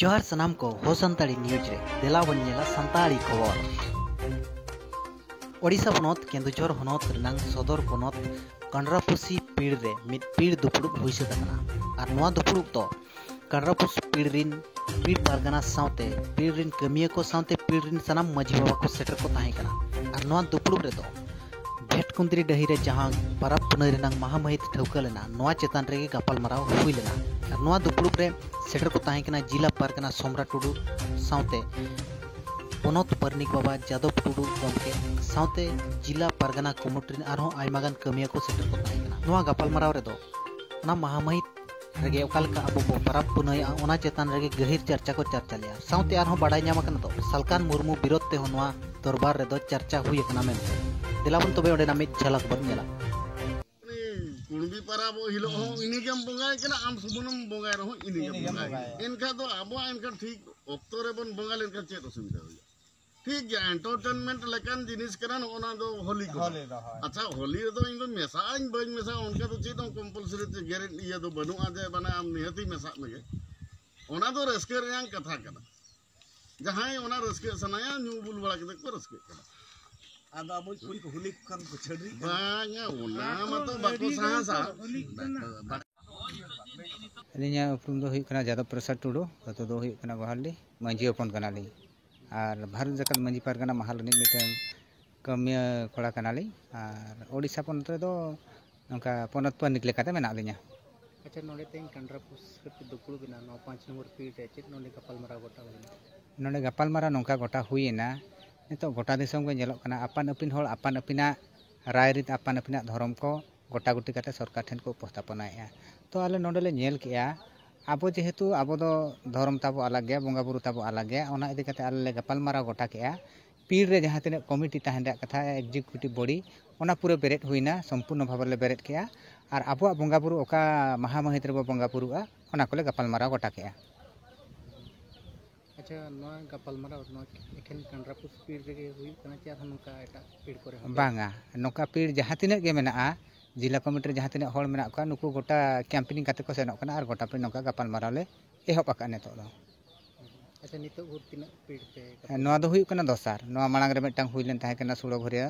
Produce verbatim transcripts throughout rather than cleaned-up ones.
ᱡᱚᱦᱟᱨ ᱥᱟᱱᱟᱢ ᱠᱚ, ᱦᱳ ᱥᱟᱱᱛᱟᱲᱤ ᱱᱤᱭᱩᱡᱽ ᱨᱮ ᱫᱮᱞᱟ ᱵᱚᱱ ᱧᱮᱞᱟ ᱥᱟᱱᱛᱟᱲᱤ ᱠᱷᱚᱵᱚᱨ᱾ ᱳᱰᱤᱥᱟ ᱯᱚᱱᱚᱛ ᱠᱮᱱᱫᱩᱡᱷᱚᱨ ᱦᱚᱱᱚᱛ ᱨᱮᱱᱟᱝ ᱥᱚᱫᱚᱨ ᱯᱚᱱᱚᱛ ᱠᱟᱱᱰᱨᱟᱯᱩᱥᱤ ᱯᱤᱲ ᱨᱮ ᱢᱤᱫ ᱯᱤᱲ ᱫᱩᱯᱲᱩᱵ ᱦᱩᱭ ᱥᱟᱹᱛ ᱟᱠᱟᱱᱟ᱾ ᱟᱨ ᱱᱚᱣᱟ ᱫᱩᱯᱲᱩᱵ ᱫᱚ ᱠᱟᱱᱰᱨᱟᱯᱩᱥ ᱯᱤᱲ ᱨᱤᱱ ᱯᱤᱲ ᱯᱟᱨᱜᱟᱱᱟ ᱥᱟᱶᱛᱮ ᱯᱤᱲ ᱨᱤᱱ ᱠᱟᱹᱢᱤᱭᱟᱹ ᱠᱚ ᱥᱟᱶᱛᱮ ᱯᱤᱲ ᱨᱤᱱ ᱥᱟᱱᱟᱢ ᱢᱟᱹᱡᱷᱤ ᱵᱟᱵᱟ ᱠᱚ ᱥᱮᱴᱮᱨ ᱠᱚ ᱛᱟᱦᱮᱸ ᱠᱟᱱᱟ᱾ ᱟᱨ ᱱᱚᱣᱟ ᱫᱩᱯᱲᱩᱵ ᱨᱮᱫᱚ ᱵᱷᱮᱴᱠᱩᱸᱫᱽᱨᱤ ᱰᱟᱹᱦᱤ ᱨᱮ ᱡᱟᱦᱟᱸ ᱯᱟᱨᱟᱵᱽ ᱯᱩᱱᱟᱹᱭ ᱨᱮᱱᱟᱝ ᱢᱟᱦᱟ ᱢᱟᱹᱦᱤᱛ ᱴᱷᱟᱹᱣᱠᱟᱹ ᱞᱮᱱᱟ, ᱱᱚᱣᱟ ᱪᱮᱛᱟᱱ ᱨᱮᱜᱮ ᱜᱟᱯᱟᱞᱢᱟᱨᱟᱣ ᱦᱩᱭ ᱞᱮᱱᱟ᱾ ᱟᱨ ᱱᱚᱣᱟ ᱫᱩᱯᱲᱩᱵ ᱨᱮ ᱥᱮᱴᱮᱨ ᱠᱚ ᱛᱟᱦᱮᱸ ᱠᱟᱱᱟ ᱡᱤᱞᱟ ᱯᱟᱨᱜᱟᱱᱟ ᱥᱚᱢᱨᱟ ᱴᱩᱰᱩ ᱥᱟᱶᱛᱮ ᱯᱚᱱᱚᱛ ᱯᱟᱨᱟᱱᱤᱠ ᱵᱟᱵᱟ ᱡᱟᱫᱚᱵ ᱴᱩᱰᱩ ᱜᱚᱢᱠᱮ ᱥᱟᱶᱛᱮ ᱡᱤᱞᱟ ᱯᱟᱨᱜᱟᱱᱟ ᱠᱩᱢᱩᱴ ᱨᱮᱱ ᱟᱨᱦᱚᱸ ᱟᱭᱢᱟ ᱜᱟᱱ ᱠᱟᱹᱢᱤᱭᱟᱹ ᱠᱚ ᱥᱮᱴᱮᱨ ᱠᱚ ᱛᱟᱦᱮᱸ ᱠᱟᱱᱟ᱾ ᱱᱚᱣᱟ ᱜᱟᱯᱟᱞᱢᱟᱨᱟᱣ ᱨᱮᱫᱚ ᱚᱱᱟ ᱢᱟᱦᱟ ᱢᱟᱹᱦᱤᱛ ᱨᱮᱜᱮ ᱚᱠᱟ ᱞᱮᱠᱟ ᱟᱵᱚ ᱵᱚ ᱯᱟᱨᱟᱵᱽ ᱯᱩᱱᱟᱹᱭᱟ, ᱚᱱᱟ ᱪᱮᱛᱟᱱ ᱨᱮᱜᱮ ᱜᱟᱹᱦᱤᱨ ᱪᱟᱨᱪᱟ ᱠᱚ ᱪᱟᱨᱪᱟ ᱞᱮᱜᱼᱟ᱾ ᱥᱟᱶᱛᱮ ᱟᱨᱦᱚᱸ ᱵᱟᱰᱟᱭ ᱧᱟᱢ ᱟᱠᱟᱱᱟ ᱫᱚ ᱥᱟᱞᱠᱟᱱ ᱢᱩᱨᱢᱩ ᱵᱤᱨᱳᱫᱷ ᱛᱮᱦᱚᱸ ᱱᱚᱣᱟ ᱫᱚᱨᱵᱟᱨ ᱨᱮᱫᱚ ᱪᱟᱨᱪᱟ ᱦᱩᱭ ᱟᱠᱟᱱᱟ ᱢᱮᱱᱛᱮ᱾ ᱫᱮᱞᱟ ᱵᱚᱱ ᱛᱚᱵᱮ ᱚᱸᱰᱮᱱᱟᱜ ᱢᱤᱫ ᱡᱷᱟᱞᱟᱠ ᱵᱚᱱ ᱧᱮᱞᱟ᱾ ᱩᱱᱤ ᱠᱩᱬᱵᱤ ᱯᱟᱨᱟᱵᱽ ᱦᱤᱞᱳᱜ ᱦᱚᱸ ᱤᱱᱟᱹᱜᱮᱢ ᱵᱚᱸᱜᱟᱭ ᱠᱟᱱᱟ, ᱟᱢ ᱥᱩᱢᱩᱱᱮᱢ ᱵᱚᱸᱜᱟᱭ ᱨᱮᱦᱚᱸ ᱤᱱᱟᱹᱜᱮᱢ ᱤᱱᱟᱹᱜᱮᱢ ᱵᱚᱸᱜᱟᱭ ᱵᱚᱸᱜᱟᱭᱟ᱾ ᱮᱱᱠᱷᱟᱱ ᱫᱚ ᱟᱵᱚᱣᱟᱜ ᱮᱱᱠᱷᱟᱱ ᱴᱷᱤᱠ ᱚᱠᱛᱚ ᱨᱮᱵᱚᱱ ᱵᱚᱸᱜᱟ ᱞᱮᱱᱠᱷᱟᱱ ᱪᱮᱫ ᱚᱥᱩᱵᱤᱫᱷᱟ ᱦᱩᱭᱩᱜᱼᱟ? ᱴᱷᱤᱠ ᱜᱮᱭᱟ, ᱮᱱᱴᱟᱨᱴᱮᱱᱢᱮᱱᱴ ᱞᱮᱠᱟᱱ ᱡᱤᱱᱤᱥ ᱠᱟᱱᱟ ᱱᱚᱜᱼᱚ ᱱᱚᱣᱟ ᱫᱚ ᱦᱳᱞᱤ ᱠᱚᱫᱚ᱾ ᱦᱳᱞᱤ ᱫᱚ, ᱦᱳᱭ᱾ ᱟᱪᱪᱷᱟ, ᱦᱳᱞᱤ ᱨᱮᱫᱚ ᱤᱧ ᱫᱚ ᱢᱮᱥᱟᱜ ᱟᱹᱧ ᱵᱟᱹᱧ ᱢᱮᱥᱟᱜᱼᱟ, ᱚᱱᱠᱟ ᱫᱚ ᱪᱮᱫ ᱦᱚᱸ ᱠᱚᱢᱯᱟᱞᱥᱟᱨᱤ ᱛᱮ ᱜᱮᱨᱮᱱᱴ ᱤᱭᱟᱹ ᱫᱚ ᱵᱟᱹᱱᱩᱜᱼᱟ ᱡᱮ ᱢᱟᱱᱮ ᱟᱢ ᱱᱤᱦᱟᱹᱛᱤ ᱢᱮᱥᱟᱜ ᱢᱮᱜᱮ᱾ ᱚᱱᱟ ᱫᱚ ᱨᱟᱹᱥᱠᱟᱹ ᱨᱮᱭᱟᱜ ᱠᱟᱛᱷᱟ ᱠᱟᱱᱟ᱾ ᱡᱟᱦᱟᱸᱭ ᱚᱱᱟ ᱨᱟᱹᱥᱠᱟᱹ ᱥᱟᱱᱟᱭᱟ, ᱧᱩ ᱵᱩᱞ ᱵᱟᱲᱟ ᱠᱟᱛᱮ ᱠᱚ ᱨᱟᱹᱥᱠᱟᱹᱜ ᱠᱟᱱᱟ᱾ ᱟᱫᱚ ᱟᱵᱚ ᱠᱩᱲᱤ ᱠᱚ ᱦᱳᱞᱤ ᱠᱚ ᱠᱷᱟᱱ ᱠᱚ ᱪᱷᱟᱹᱰᱣᱤᱜ ᱠᱟᱱᱟ᱾ ᱵᱟᱝᱟ, ᱚᱱᱟ ᱢᱟᱛᱚ ᱵᱟᱠᱚ ᱥᱟᱦᱥᱟ᱾ ᱟᱹᱞᱤᱧᱟᱜ ᱩᱯᱨᱩᱢ ᱫᱚ ᱦᱩᱭᱩᱜ ᱠᱟᱱᱟ ᱡᱟᱫᱚᱵ ᱯᱨᱚᱥᱟᱫᱽ ᱴᱩᱰᱩ, ᱟᱹᱛᱩ ᱫᱚ ᱦᱩᱭᱩᱜ ᱠᱟᱱᱟ ᱜᱳᱦᱟᱞᱰᱤ, ᱢᱟᱹᱡᱷᱤ ᱦᱚᱯᱚᱱ ᱠᱟᱱᱟᱞᱤᱧ᱾ ᱟᱨ ᱵᱷᱟᱨᱚᱛ ᱡᱟᱠᱟᱛ ᱢᱟᱹᱡᱷᱤ ᱯᱟᱨᱜᱟᱱᱟ ᱢᱟᱦᱟ ᱨᱤᱱᱤᱡ ᱢᱤᱫᱴᱮᱱ ᱠᱟᱹᱢᱤᱭᱟᱹ ᱠᱚᱲᱟ ᱠᱟᱱᱟᱞᱤᱧ᱾ ᱟᱨ ᱳᱰᱤᱥᱟ ᱯᱚᱱᱚᱛ ᱨᱮᱫᱚ ᱱᱚᱝᱠᱟ ᱯᱚᱱᱚᱛ ᱯᱟᱨᱟᱱᱤᱠ ᱞᱮᱠᱟᱛᱮ ᱢᱮᱱᱟᱜ ᱞᱤᱧᱟ᱾ ᱟᱪᱪᱷᱟ, ᱱᱚᱰᱮ ᱛᱮᱦᱮᱧ ᱠᱟᱱᱰᱨᱟᱯᱩᱥ ᱨᱮᱯᱮ ᱫᱩᱯᱲᱩᱵ ᱮᱱᱟ, ᱱᱚᱣᱟ ᱯᱟᱸᱪ ᱱᱚᱢᱵᱚᱨ ᱯᱤᱲ ᱨᱮ ᱪᱮᱫ ᱱᱚᱰᱮ ᱜᱟᱯᱟᱞᱢᱟᱨᱟᱣ ᱜᱚᱴᱟ ᱦᱩᱭᱱᱟ? ᱱᱚᱰᱮ ᱜᱟᱯᱟᱞᱢᱟᱨᱟᱣ ᱱᱚᱝᱠᱟ ᱜᱚᱴᱟ ᱦᱩᱭᱮᱱᱟ, ᱱᱤᱛᱚᱜ ᱜᱚᱴᱟ ᱫᱤᱥᱚᱢ ᱜᱮ ᱧᱮᱞᱚᱜ ᱠᱟᱱᱟ, ᱟᱯᱟᱱ ᱟᱹᱯᱤᱱ ᱦᱚᱲ ᱟᱯᱟᱱ ᱟᱹᱯᱤᱱᱟᱜ ᱨᱟᱭ ᱨᱤᱛ, ᱟᱯᱟᱱ ᱟᱹᱯᱤᱱᱟᱜ ᱫᱷᱚᱨᱚᱢ ᱠᱚ ᱜᱚᱴᱟ ᱜᱩᱴᱤ ᱠᱟᱛᱮ ᱥᱚᱨᱠᱟᱨ ᱴᱷᱮᱱ ᱠᱚ ᱩᱯᱚᱥᱛᱷᱟᱯᱚᱱᱟᱭᱮᱫᱼᱟ᱾ ᱛᱚ ᱟᱞᱮ ᱱᱚᱰᱮ ᱞᱮ ᱧᱮᱞ ᱠᱮᱜᱼᱟ, ᱟᱵᱚ ᱡᱮᱦᱮᱛᱩ ᱟᱵᱚ ᱫᱚ ᱫᱷᱚᱨᱚᱢ ᱛᱟᱵᱚ ᱟᱞᱟᱜᱽ ᱜᱮᱭᱟ, ᱵᱚᱸᱜᱟ ᱵᱩᱨᱩ ᱛᱟᱵᱚ ᱟᱞᱟᱜᱽ ᱜᱮᱭᱟ, ᱚᱱᱟ ᱤᱫᱤ ᱠᱟᱛᱮ ᱟᱞᱮ ᱞᱮ ᱜᱟᱯᱟᱞᱢᱟᱨᱟᱣ ᱜᱚᱴᱟ ᱠᱮᱜᱼᱟ᱾ ᱯᱤᱲ ᱨᱮ ᱡᱟᱦᱟᱸ ᱛᱤᱱᱟᱹᱜ ᱠᱚᱢᱤᱴᱤ ᱛᱟᱦᱮᱱ ᱨᱮᱭᱟᱜ ᱠᱟᱛᱷᱟ, ᱮᱠᱡᱤᱠᱤᱭᱩᱴᱤᱵᱷ ᱵᱚᱰᱤ, ᱚᱱᱟ ᱯᱩᱨᱟᱹ ᱵᱮᱨᱮᱫ ᱦᱩᱭᱱᱟ, ᱥᱚᱢᱯᱩᱨᱱᱚ ᱵᱷᱟᱵᱮ ᱞᱮ ᱵᱮᱨᱮᱫ ᱠᱮᱜᱼᱟ᱾ ᱟᱨ ᱟᱵᱚᱣᱟᱜ ᱵᱚᱸᱜᱟ ᱵᱩᱨᱩ ᱚᱠᱟ ᱢᱟᱦᱟ ᱢᱟᱹᱦᱤᱛ ᱨᱮᱵᱚ ᱵᱚᱸᱜᱟ ᱵᱩᱨᱩᱜᱼᱟ, ᱚᱱᱟ ᱠᱚᱞᱮ ᱜᱟᱯᱟᱞᱢᱟᱨᱟᱣ ᱜᱚᱴᱟ ᱠᱮᱜᱼᱟ᱾ ᱟᱪᱪᱷᱟ, ᱱᱚᱣᱟ ᱜᱟᱯᱟᱞᱢᱟᱨᱟᱣ ᱱᱚᱣᱟ ᱮᱠᱷᱮᱱ ᱠᱟᱱᱰᱨᱟᱯᱩᱥ ᱯᱤᱲ ᱨᱮᱜᱮ ᱦᱩᱭᱩᱜ ᱠᱟᱱᱟ ᱪᱮ ᱟᱨᱦᱚᱸ ᱱᱚᱝᱠᱟ ᱮᱴᱟᱜ ᱯᱤᱲ ᱠᱚᱨᱮ ᱦᱚᱸ? ᱵᱟᱝᱟ, ᱱᱚᱝᱠᱟ ᱯᱤᱲ ᱡᱟᱦᱟᱸ ᱛᱤᱱᱟᱹᱜ ᱜᱮ ᱢᱮᱱᱟᱜᱼᱟ, ᱡᱮᱞᱟ ᱠᱚᱢᱤᱴᱤ ᱨᱮ ᱡᱟᱦᱟᱸ ᱛᱤᱱᱟᱹᱜ ᱦᱚᱲ ᱢᱮᱱᱟᱜ ᱠᱚᱣᱟ, ᱱᱩᱠᱩ ᱜᱚᱴᱟ ᱠᱮᱢᱯᱮᱱᱤᱝ ᱠᱟᱛᱮ ᱠᱚ ᱥᱮᱱᱚᱜ ᱠᱟᱱᱟ ᱟᱨ ᱜᱚᱴᱟ ᱯᱤᱲ ᱱᱚᱝᱠᱟ ᱜᱟᱯᱟᱞᱢᱟᱨᱟᱣ ᱞᱮ ᱮᱦᱚᱵ ᱟᱠᱟᱫᱼᱟ ᱱᱤᱛᱚᱜ ᱫᱚ᱾ ᱟᱪᱪᱷᱟ, ᱱᱤᱛᱚᱜ ᱵᱷᱳᱨ ᱛᱤᱱᱟᱹᱜ ᱯᱤᱲ ᱯᱮ ᱠᱟᱹᱢᱤ? ᱱᱚᱣᱟ ᱫᱚ ᱦᱩᱭᱩᱜ ᱠᱟᱱᱟ ᱫᱚᱥᱟᱨ᱾ ᱱᱚᱣᱟ ᱢᱟᱲᱟᱝ ᱨᱮ ᱢᱤᱫᱴᱟᱝ ᱦᱩᱭ ᱞᱮᱱ ᱛᱟᱦᱮᱸ ᱠᱟᱱᱟ ᱥᱩᱲᱟᱹ ᱜᱷᱚᱨᱤᱭᱟᱹ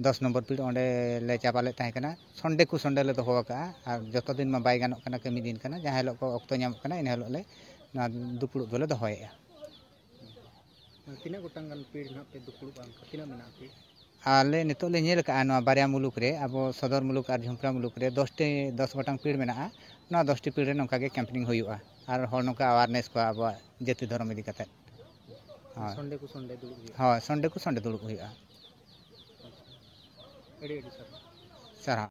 ᱫᱚᱥ ᱱᱚᱢᱵᱚᱨ ᱯᱤᱲ, ᱚᱸᱰᱮ ᱞᱮ ᱪᱟᱵᱟ ᱞᱮᱫ ᱛᱟᱦᱮᱸ ᱠᱟᱱᱟ᱾ ᱥᱚᱱᱰᱮ ᱠᱩ ᱥᱚᱱᱰᱮ ᱞᱮ ᱫᱚᱦᱚ ᱟᱠᱟᱫᱼᱟ, ᱟᱨ ᱡᱚᱛᱚ ᱫᱤᱱ ᱢᱟ ᱵᱟᱭ ᱜᱟᱱᱚᱜ ᱠᱟᱱᱟ, ᱠᱟᱹᱢᱤ ᱫᱤᱱ ᱠᱟᱱᱟ᱾ ᱡᱟᱦᱟᱸ ᱦᱤᱞᱳᱜ ᱠᱚ ᱚᱠᱛᱚ ᱧᱟᱢᱚᱜ ᱠᱟᱱᱟ, ᱤᱱᱟᱹ ᱦᱤᱞᱳᱜ ᱞᱮ ᱱᱚᱣᱟ ᱫᱩᱯᱲᱩᱵ ᱫᱚᱞᱮ ᱫᱚᱦᱚᱭᱮᱫᱼᱟ᱾ ᱛᱤᱱᱟᱹᱜ ᱜᱚᱴᱟᱝ ᱜᱟᱱ ᱯᱤᱲ ᱱᱟᱦᱟᱜ ᱯᱮ ᱫᱩᱯᱲᱩᱵᱼᱟ? ᱚᱱᱠᱟ ᱛᱤᱱᱟᱹᱜ ᱢᱮᱱᱟᱜᱼᱟ ᱯᱤᱲ? ᱟᱞᱮ ᱱᱤᱛᱚᱜ ᱞᱮ ᱧᱮᱞ ᱟᱠᱟᱫᱼᱟ, ᱱᱚᱣᱟ ᱵᱟᱨᱭᱟ ᱢᱩᱞᱩᱠ ᱨᱮ, ᱟᱵᱚ ᱥᱚᱫᱚᱨ ᱢᱩᱞᱩᱠ ᱟᱨ ᱡᱷᱩᱢᱯᱨᱟ ᱢᱩᱞᱩᱠ ᱨᱮ ᱫᱚᱥᱴᱤ, ᱫᱚᱥ ᱜᱚᱴᱟᱝ ᱯᱤᱲ ᱢᱮᱱᱟᱜᱼᱟ᱾ ᱱᱚᱣᱟ ᱫᱚᱥᱴᱤ ᱯᱤᱲ ᱨᱮ ᱱᱚᱝᱠᱟ ᱜᱮ ᱠᱮᱢᱯᱮᱱᱤᱝ ᱦᱩᱭᱩᱜᱼᱟ, ᱟᱨ ᱦᱚᱲ ᱱᱚᱝᱠᱟ ᱟᱣᱟᱨᱱᱮᱥ ᱠᱚᱣᱟ ᱟᱵᱚᱣᱟᱜ ᱡᱟᱹᱛᱤ ᱫᱷᱚᱨᱚᱢ ᱤᱫᱤ ᱠᱟᱛᱮᱫ᱾ ᱦᱳᱭ᱾ ᱥᱚᱱᱰᱮ ᱠᱚ ᱥᱚᱱᱰᱮ ᱫᱩᱲᱩᱵ ᱦᱩᱭᱩᱜᱼᱟ᱾ ᱦᱳᱭ, ᱥᱚᱱᱰᱮ ᱠᱚ ᱥᱚᱱᱰᱮ ᱫᱩᱲᱩᱵ ᱦᱩᱭᱩᱜᱼᱟ᱾ ᱟᱹᱰᱤ ᱟᱹᱰᱤ ᱥᱟᱨᱦᱟᱣ᱾ ᱥᱟᱨᱦᱟᱣ᱾